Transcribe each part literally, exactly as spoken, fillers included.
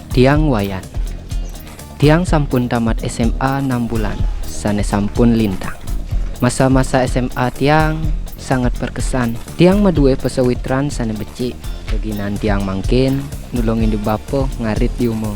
Tiang Wayan. Tiang sampun tamat S M A enam bulan, sane sampun lintang. Masa-masa S M A tiang sangat berkesan. Tiang madue pasawitran sane becik. Geginan tiang mangkin nulungin di bapa ngarit di uma.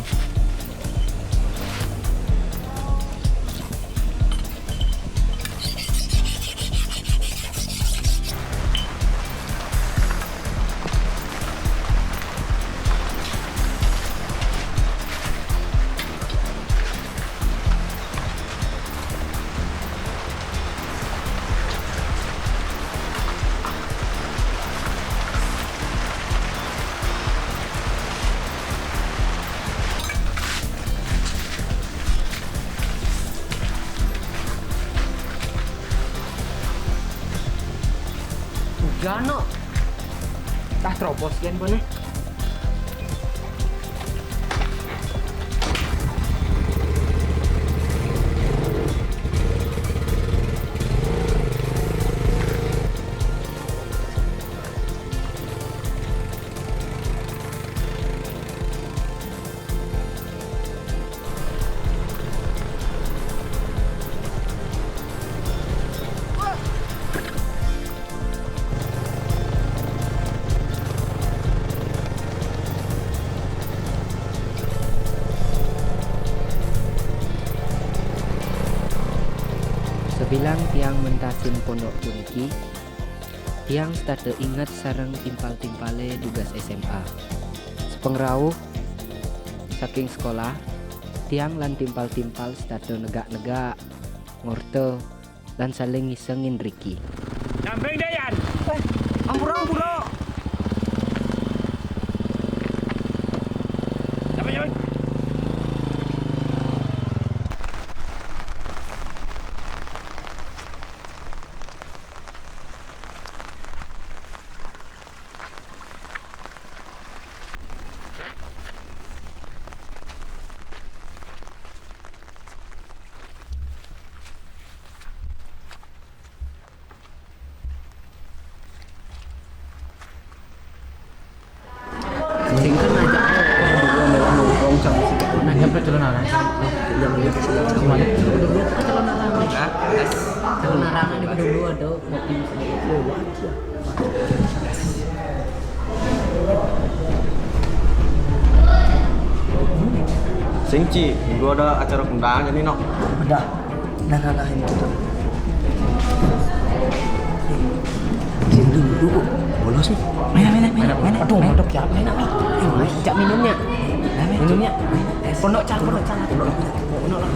Ujan, no. Tah terobos kian bone. Sabilang tiang mentasin pondok puniki, tiang setata inget sareng timpal-timpale dugas S M A. Sapangrauh saking sekolah, tiang lan timpal-timpal setata negak-negak, ngorta, lan saling ngisengin riki. Nambeng, Dayan. Eh, ampura, ampura. Nambeng, Dayan. Mending kan ajak ae, dua melok nongkrong sama si Kak. Nah, nyampe celana. Yang dia kesini. Kemana? Celana rame. Hah? Celana rame dulu ada kopi. Lewat ya. Sing Ci, dulu ada acara kundangan jadi, no. Udah. Nah, nah, nah, ini tuh. Sini dulu, dulu, kok. Bolos nih. Mana, mana, mana, mana? Aduh, mana? Mana? Mana? Mana? Mana? Cak minumnya. Mana? Minumnya. Pondok Cang, Pondok Cang. Pondok, Pondok. Pondok lah.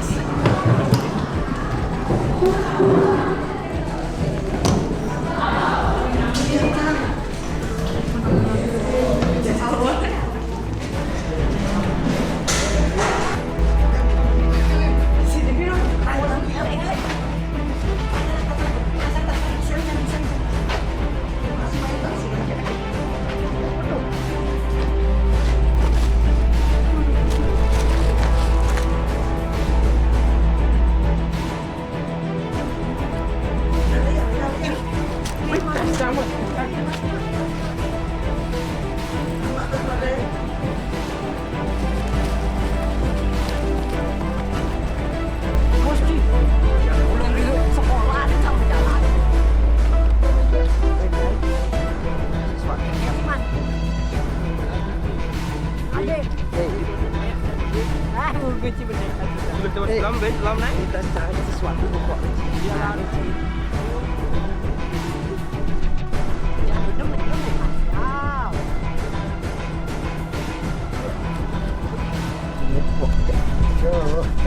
Belum, belum, belum, naik. Kita cari sesuatu pokoknya. Iya, harus.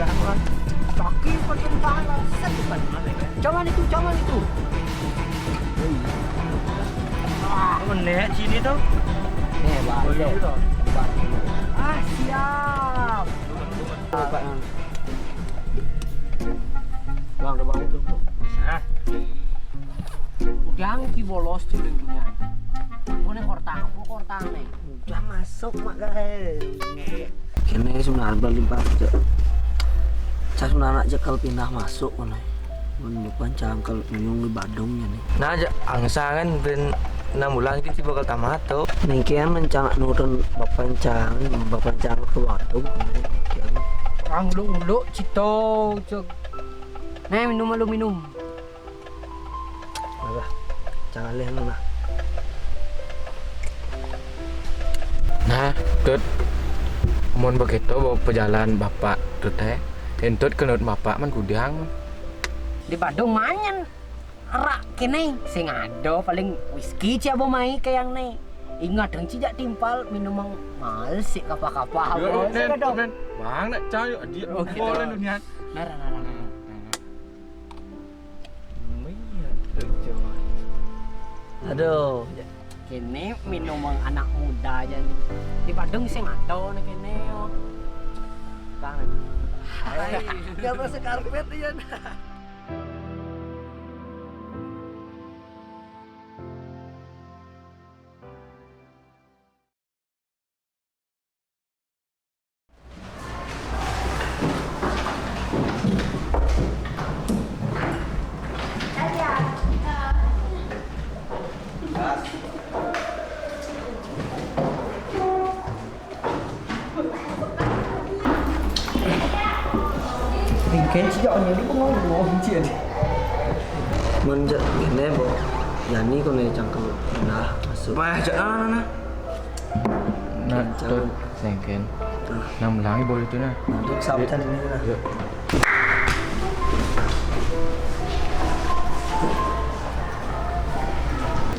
Jangan. Kaki pakai tangan, set depan. Jangan itu, jangan itu. Ah, menek sini tuh. Nih, Bang. Oh, iya, toh. Ah, siap. Bang, udah bangun tuh. Ah. Udah, ki bolos tuh lingkungan. Kone kortang, apa kortang nih? Udah masuk, Mak, guys. Kene sebenarnya balik balik. Saya sebenarnya aja kalau pindah masuk, kone. Menunjukkan cangkel nyung di Badungnya nih. Nah, aja angsangan ben Enam bulan kita bakal tamat tuh. Niki kan mencang nurun bapancang, bapancang ke waktu. Orang uluk-uluk cito, cok. Nah, minum, malu minum. Alah, jangan leh, nah. Nah, Tut. Mun begitu, bawa pejalan bapak Tut, eh. Entut kenut bapak man kudang. Di Badung manyen arak kene, sing ada paling whisky ci abo mai ke yang ne. Ingat dong ci jak timpal minum mang mal sik kapah-kapah. Yo, abo, Nen, sik ada. Nen. Bang, nak cai, dia. Oh, gitu. Boleh dunia. Nara, nara, nara. Iya, tuh, coba. Aduh. Kene minuman anak muda aja nih. Di Badung sing ada nih kene, oh. Tangan. Hai, dia masuk karpet, iya. Ringkén cijak nyeli bengong-bengong cie. Mun jak ngene, Bo. Yani kono cangkem nah masuk. Wah, jak nah, nah, nah. Nah, Kencang. Tut, sengken. Nah. Nang melangi boleh tu nah. Nah, Tut, sabutan ini nah. Yuk.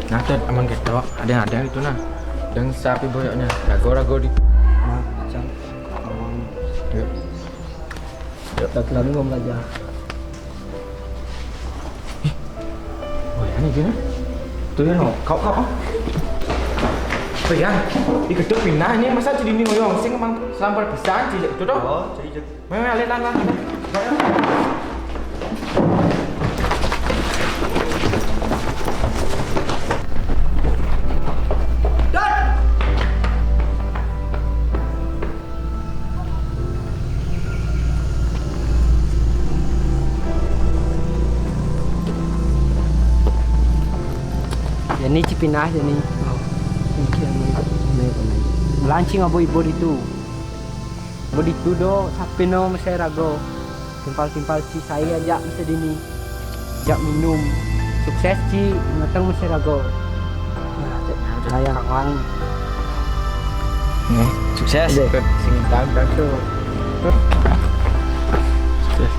Nah, Tut, aman ketok. Ada-ada itu nah. Deng sapi boyoknya. Rago-rago di. Nah, cang. Aman. Yuk. Yuk. Tak lagi mau belajar. Oh, ya, ini gini. Tuh, ya, no. Kau, kau, kau. Tuh, ya. Di gedung pindah ini masa jadi ini ngoyong. Sing emang selampar pisan, sih, itu tuh. Oh, jadi, jadi. Meh, meh, alih, lan, lan, lan. Ayo. Jani cipinah jani. Oh, thank you, Ami. Ami, Ami. Belancing abo ibu ditu. Ibu ditu do, sapi no mesai rago. Timpal-timpal ci saya ajak mesai dini. Jak minum. Sukses ci, ngeteng mesai rago. Nah, cek. Sayang. Kangen. Nih, sukses. Deh. Sing tahu kan tuh. Sukses.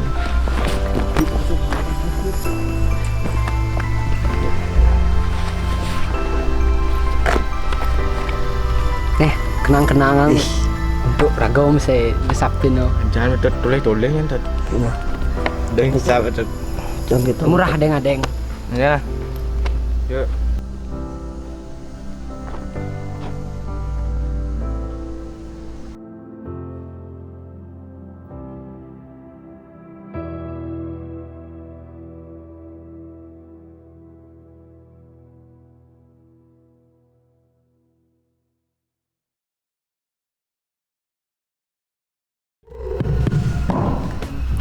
Nih, kenang-kenangan. Ih. Untuk rago mesai besapin no. Jangan betul tulis-tulis kan, Tut. Iya. Deng sahabat, Tut. Jangan gitu. Murah adeng-adeng. Ya. Yuk.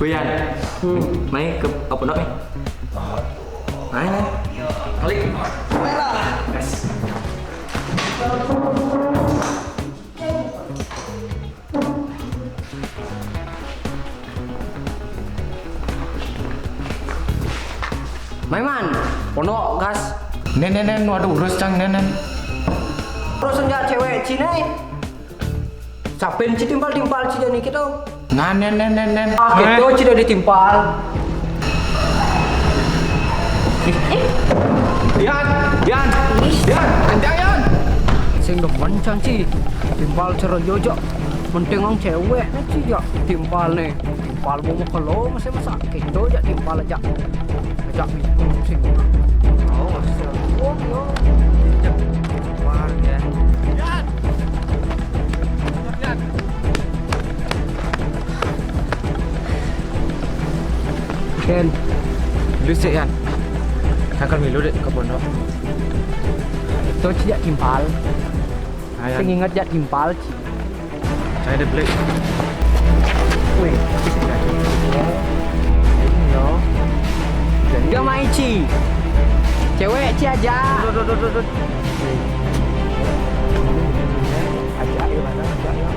Kuyan, hmm, mai ke apa nak ni? Mai, mai. Kali. Yes. Mai man, ponok gas. Nen, nen, nen, nu ada urus cang, nen, nen. Terus enggak cewek Cina, eh? Sapin ci timpal-timpal ci jani kita. Nah, nen, nen, nen, nen. Ah, kita ci dari timpal. Yan, Yan, Yan, kencang, Yan. Sing demen cang ci. Timpal cerojo jok. Mending ang cewek nih ci jok. Timpal nih. Timpal mau kalau masih masak. Kita jak timpal aja. Ajak minum sing. Oh, yo. Wah, ya. Yan. Yan. Ken. Lu sih, Yan. Cangkal milu dek ke pondok. Itu ci jak timpal. Ayan. Sing inget jak timpal ci. Saya ada beli. Wih, ini loh. Gak main ci. Cewek, Ci, aja. Duh, duh, duh, duh, duh. Aja, ayo, mana, aja, ayo.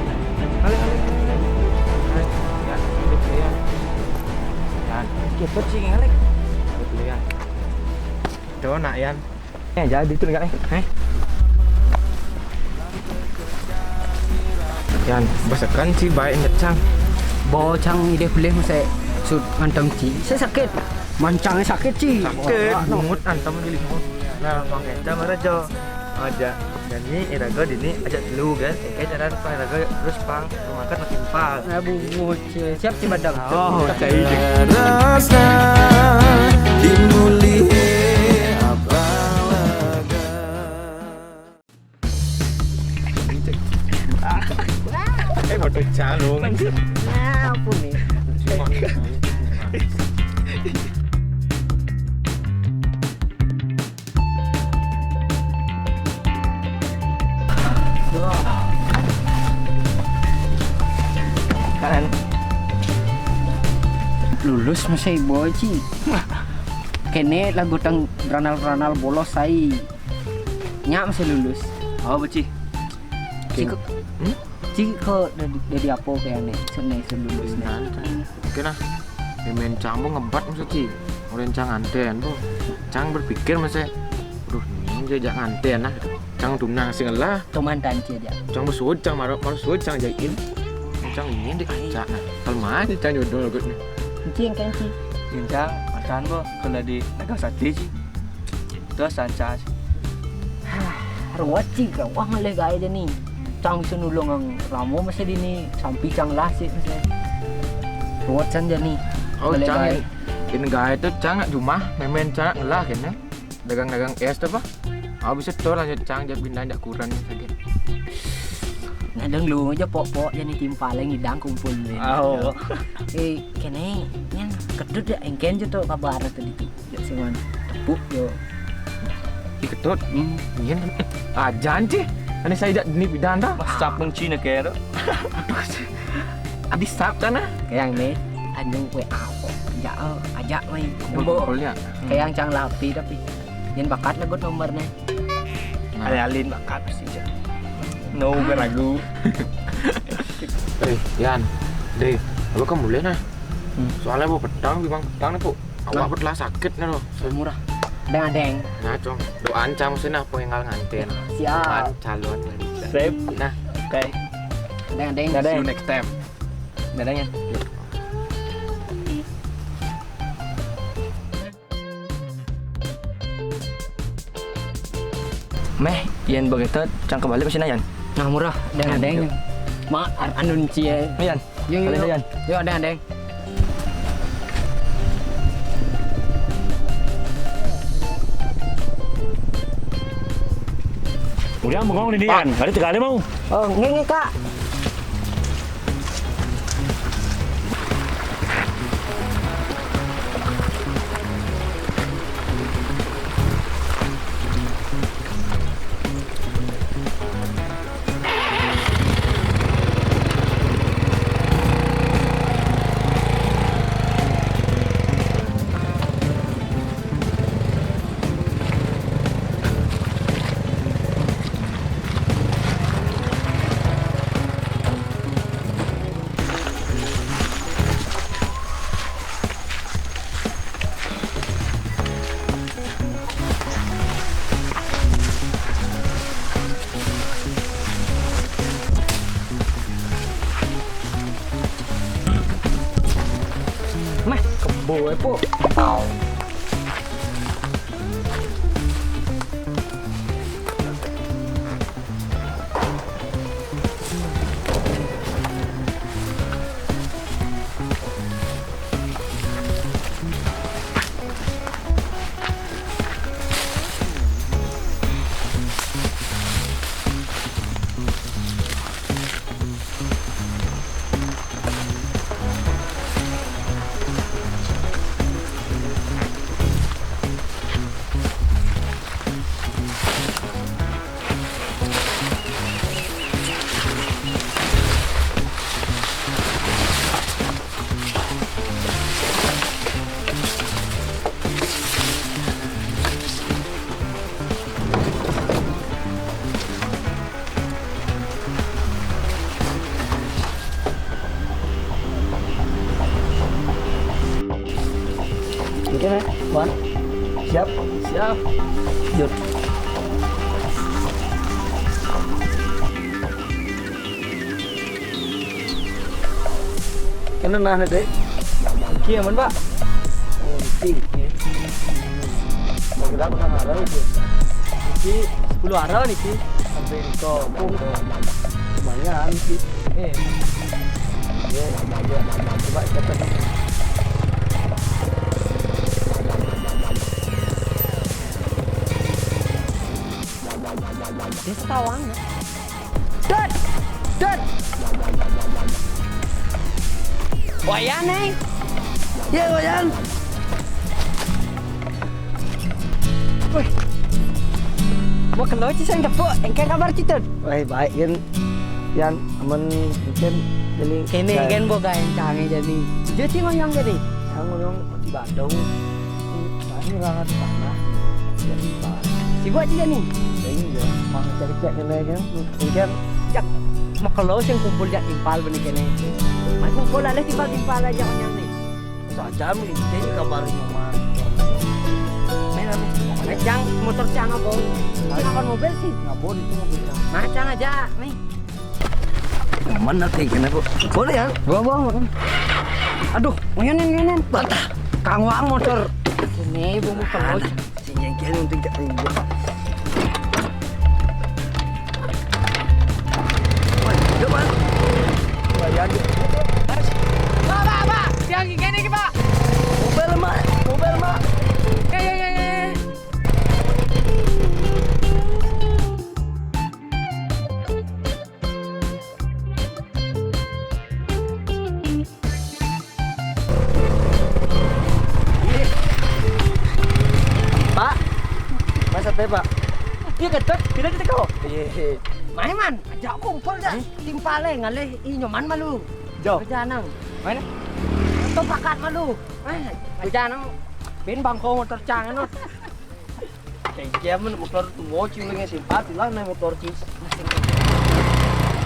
Balik, balik, balik, balik. Balik, ya, hidup ya. Yan, cepet sih, ngalek. Balik dulu, Yan. Tuh, nak, Yan. Eh, jadi tuh, enggak, eh? Eh? Yan, besekan sih baik, Cang. Bo, Cang, ide boleh, masa sud ngantem, Ci. Saya sakit. Mancangnya sakit, Ci. Sakit, wah, no. Bungut antem di limo. Nah, Bang Eca mana, Jo? Aja. Jadi, iraga dini aja dulu, kan? Oke, cara Bang iraga terus pang mangkat makin pal. Nah, bungut, Ci. Siap, Ci, Badang. Oh, cai. Rasa dimulih apa lega. Eh, bodoh calung. Nah, apa nih? Kalian lulus masih boy, Ci. Kene lagu tang ranal-ranal bolos, sai. Nyak masih lulus. Oh, beci. Ci, hmm? Ci, kok dari, dari apa kayak nih? Sene lulus nih. Oke lah. Main Cang bo ngebat masa, Ci. Orang Cang anten bo. Cang berpikir masa, "Duh, ini aja jangan anten lah." Cang tunang sing lah. Tuman tanci aja. Cang bersuud, Cang marah, marah suud, Cang jaiin. Cang ini dek Cang, nah. Kalau mana Cang jodoh lagu ni. Ci, yang kan, Ci. Yang Cang, akan bo, kalau di Nagasati, Ci. Terus sanca. Ruwet, Ci, wah, ngelih gawe deh nih. Cang bisa nulung yang lama masih di ni, sampai Cang lah sih masih. Ruwet san jadi. Oh, ngelih Cang gawe. Ini gawe tuh Cang nak jumah, main-main Cang nak ngelah kene. Dagang-dagang es tuh, Pak. Oh, bisa tuh lanjut Cang, jawab pindah, jak kurang lagi. Nah, dong lu aja pok-pok, jadi timpal yang ngidang kumpul ni. Oh. Eh, kene, nyen, kedut ya, engken je tuh kabar tadi tuh. Jak sing wan tepuk yo. Ih, ketut. Hmm. Iya. Ajan, Ci. Ane saya jak ni bidan dah. Wah, sap benci nak kaya tu. Aduh, Ci. Adi sap sana. Kayang ni, anjing kue apa? Jak, eh, ajak mai. Kumpul, kumpul ya. Hmm. Kayang Cang lapi tapi. Yang bakat lagu nomor ni. Nah. Alin-alin bakat pasti, Jak. No, bukan lagu. Eh, Yan. Deh, apa kamu boleh nah? Hmm. Soalnya mau petang, bimang petang nih, Bu. Awak, nah, bet lah sakit nih loh. Murah. Deng, deng. Nah, Cong. Doaan Cang sini apa yang ngal nganten. Siap. Doaan calon dari Cang. Sip. Nah. Oke. Deng, deng. Nah, deng. See you next time. Nah, deng ya. Meh, yen begitu, Cang kebalik mesin ayan. Nah, murah, deng, nah, deng. Gitu. Ma, ar-, anun cie. Ayan. Yuk, yuk, yuk. Ayan. Yuk, deng, deng. Udah bengong di dia, Pak. Ada tiga kali mau. Oh, nggih, nggih, Kak. Meh, kebo, eh, Pok. Wan. Siap. Siap. Jut. Kena nah, Dek. Oke, aman, Pak. Oke. Mau kita makan arah itu. Oke, sepuluh arah nih, Ki. Sampai di kampung. Lumayan, Ki. Eh. Ya, ya. Coba kita. Dia setawa. Dot! Dot! Wayan, eh? Ya, Wayan. Wih. Mau ke lo, Ci, saya tepuk. Engke kabar, Ci, Tut? Wah, baik, kan. Yang aman, mungkin, jadi kene, kan, boga yang canggih, jadi. Dia, Ci, ngoyong, jadi. Yang ngoyong, Ci, Badung. Ini banget tanah. Jadi, Pak. Sibuk aja nih. Iya, mau cari cek kene kan. Mungkin cek mau kalau sing kumpul jak timpal benih kene. Mai kumpul alih timpal-timpal aja onyang nih. Saja mi, ini kabar nyoman. Main apa? Main cang, motor cang apa? Ini akan mobil sih. Ngabon itu mobil cang. Nah, cang aja nih. Mana tinggi aku? Boleh ya? Bawa, bawa, bawa. Aduh, ngenen, ngenen. Bantah. Kang Wang motor. Ini bumbu pelus. Sing jengkel untuk cak ini. Wah, depan. Lumayan. Pak, Pak, Pak. Yang gini, Pak. Mobil, Mak. Mobil, Mak. Ya, ya, ya, ya. Pak, Mas Ate, Pak. Iya, Ket, Ket. Kita, kita kau. Iya. Mai, Man, ajak kumpul dah. Timpale ngalih i nyoman malu. Jo. Kerja nang. Mana? Tumpakat malu. Eh, kerja nang. Ben bangko motor cangan, no. Kayak men motor tuh mau cium lagi sih, pati lah naik motor cis.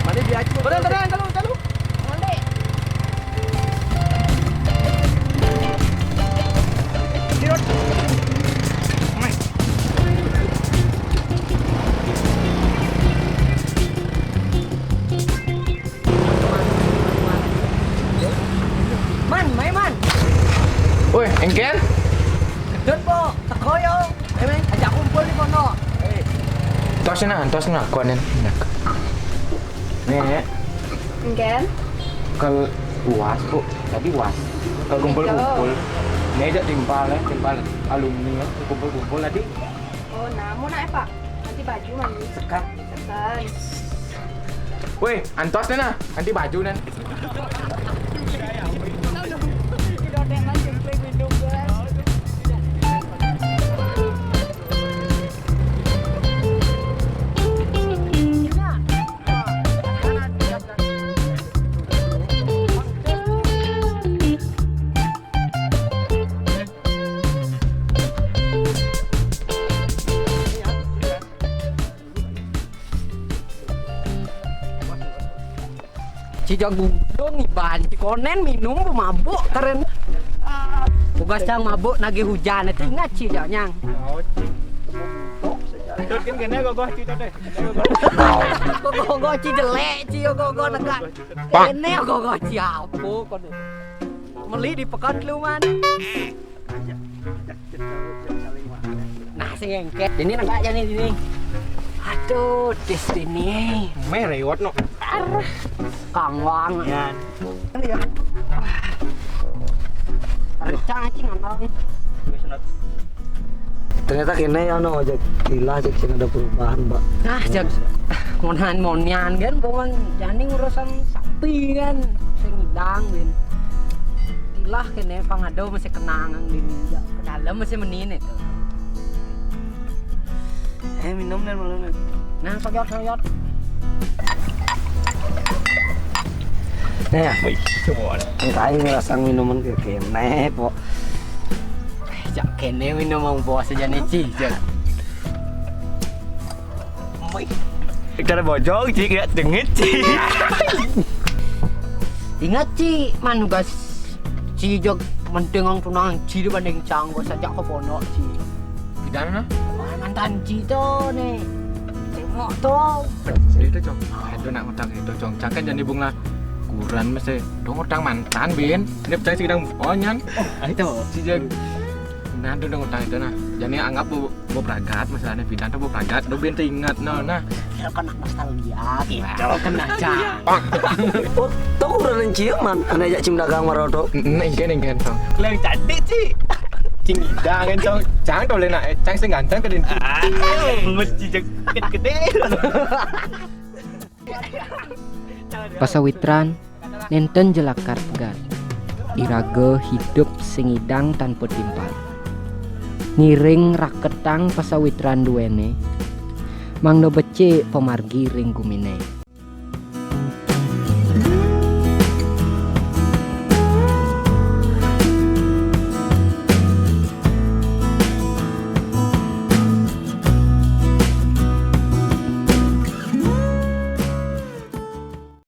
Mana dia aja. Bener, bener, kalau, kalau. Nanti. Sirot. Mai. Man, mai, Man. Woi, engken? Gedut, po. Teko yo. Ayo, men, ajak kumpul di kono. Eh. Tos nah, tos nah, konen. Nek. Engken? Kal uas, Bu. Tadi uas. Kal kumpul-kumpul. Ini aja timpal ya, timpal alumni ya, kumpul-kumpul tadi. Oh, namun apa? Ganti baju mandi. Sekat. Sekat. Weh, antos nih nah, ganti baju nih. Ci jago dong iban, ci konen minum bu mabuk keren. Tugas cang mabuk nagih hujan, itu ingat ci jauh nyang. Terus kan kena gogoh ci tadi. Gogoh ci jelek, ci gogoh negak. Kene gogoh ci apa konen? Meli di pekan lu man. Nah, sing engke. Ini negak aja nih sini. Aduh, di sini. Meh rewot no. Kang Wang. Ya. Rencang cing anal. Ternyata kene ya no, ojek tilah, cek sing ada perubahan, Mbak. Nah, cek ngonan monian kan, bukan jani urusan sapi kan, sing ngidang kan. Tilah kene pangado masih kenangan di ninja, ke dalam masih menine tuh. Eh, minum nih, minum nih. Nah, soyot, soyot. Nih ya. Wih, cuman. Kayak ngerasa minuman kayak kene, kok. Jak kene minum mang bos aja nih, Ci, jak. Wih. Cara bojong, Ci, kayak dengit, Ci. Ingat, Ci, manugas Ci jeg mending ang tunangan ci dibanding cang, gua sajak ke pondok ci. Pidan nah. Wah, mantan ci to nih. Tengok to. Itu cong. Itu nak ngutang itu cong. Cang kan jadi bunga kuran mesti dong utang mantan bin. Ini percaya sih kadang onyan. Itu. Si jeg. Nah, itu dong utang itu nah. Jadi anggap bu bu pragat masalahnya pidan tuh bu pragat. Dong bin teringat no nah. Kena nostalgia gitu. Kena cang. Oh, tau kuran ciuman, aneh jak cim dagang maroto. Engken engken cong. Leng cantik ci. Cing idang kan cong. Cang tuh lena cang sing ganteng ke dinti. Mesti jeket gede. Pasawitran nenten jelakar pegat. Iraga hidup sing idang tanpa timpal. Ngiring raketang pasawitran duene. Mangda becik pamargi ring gumine.